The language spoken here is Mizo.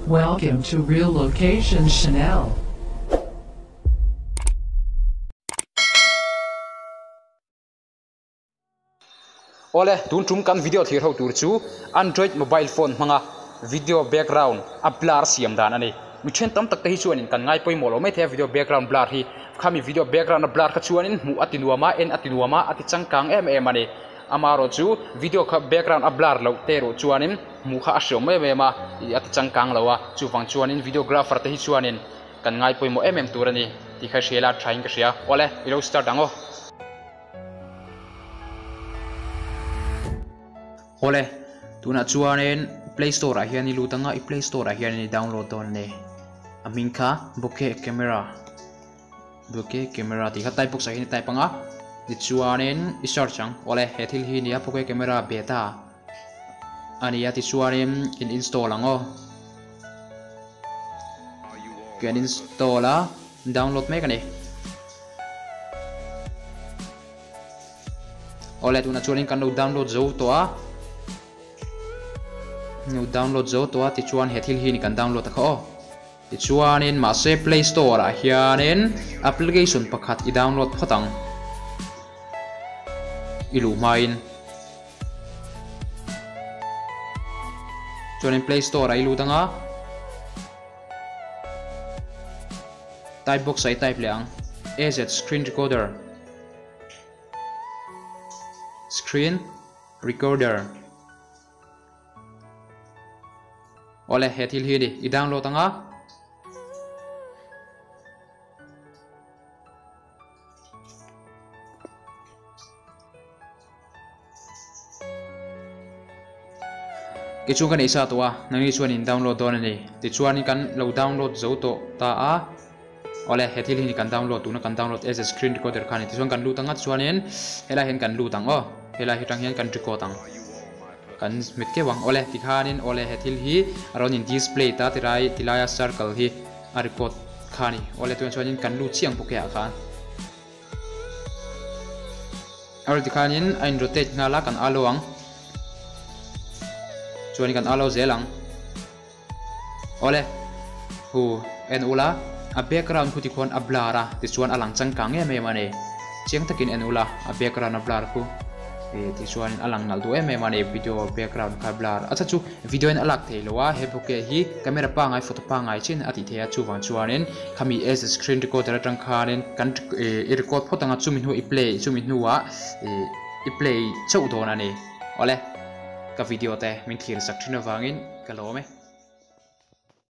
Welcome to Real Location Chanel. Awle, tun tum kan video thlir ho tur chu Android mobile phone hmanga video background a blur siam dan a ni. Mi then tam tak te hi chuanin kan ngai pawimawh lo mai thei a video background blur hi. Khami video background a blur kha chuanin hmuh a ti nuam a, en a ti nuam a, a ti changkang em em a ni. Amaherawh chu video kha background a blur loh te erawh chuanin hmuh kha a hreawm em em a, ih a ti changkang lo a, chuvang chuanin videographer te hi chuanin kan ngai pawimawh em em tur a ni tih kha hria ila thain ka hria. Awle, i lo start ang aw. Awle, tunah chuanin play store ah hian i lut ang a, i play store ah hian i download dawn a ni. A hming kha bokeh camera. Bokeh camera tih kha type box ah hian i type ang a, tichuanin i search ang, awle he thil hi nia bokeh camera beta a ni a tichuanin in install ang aw, kan install a download mek a ni. Awle tunah chuanin kan lo download zo tawh a, lo download zo tawh a tichuan he thil hi ni kan download a kha aw. Tichuanin mahse Play Store ah hianin application pakhat i download phawt ang i luh hmain. Chuanin Play Store ah i lut anga type box ah i type leh ang AZ Screen Recorder Screen Recorder. Awle, he thil hi a ni. I download anga. Kei chuan ka neih sa tawh a, nangni chuan in download dawn a ni. Tichuan kan lo download zo tawh ta a. Awle, he thil hi ni kan download tuna kan download as a screen recorder kha a ni. Tichuan kan lut anga tichuanin helai hian kan lut ang aw. Helai hi tang hian kan record ang. Kan hmet keuh ang. Awle, tikhanin awle he thil hi a rawn in display ta tilai tilaia circle hi a record kha a ni. Awle, tunah chuanin kan lut chiang bawk e ah khan. Awle, tikhanin a in rotate nghal a, kan allow ang. Chuanin kan allow zel ang. Awle, hu en ula, a background khu tikhuan a blur a, tichuan a lang changkang em em a ni. Chiang takin en ula, a background a blur khu eh tichuanin a lang nalh duh em em a ni video background kha blur. A chhan chu video in a lak thei lo a, he bokeh hi camera pangai photo pangai chin a tih theih a, chuvang chuanin khami as a screen recorder atang khanin kan eh i record phawt anga chumi hnuah i play chumi hnuah eh i play chauh dawn a ni. Awle, ka video te min thlir sak thin avangin. Ka lawm e.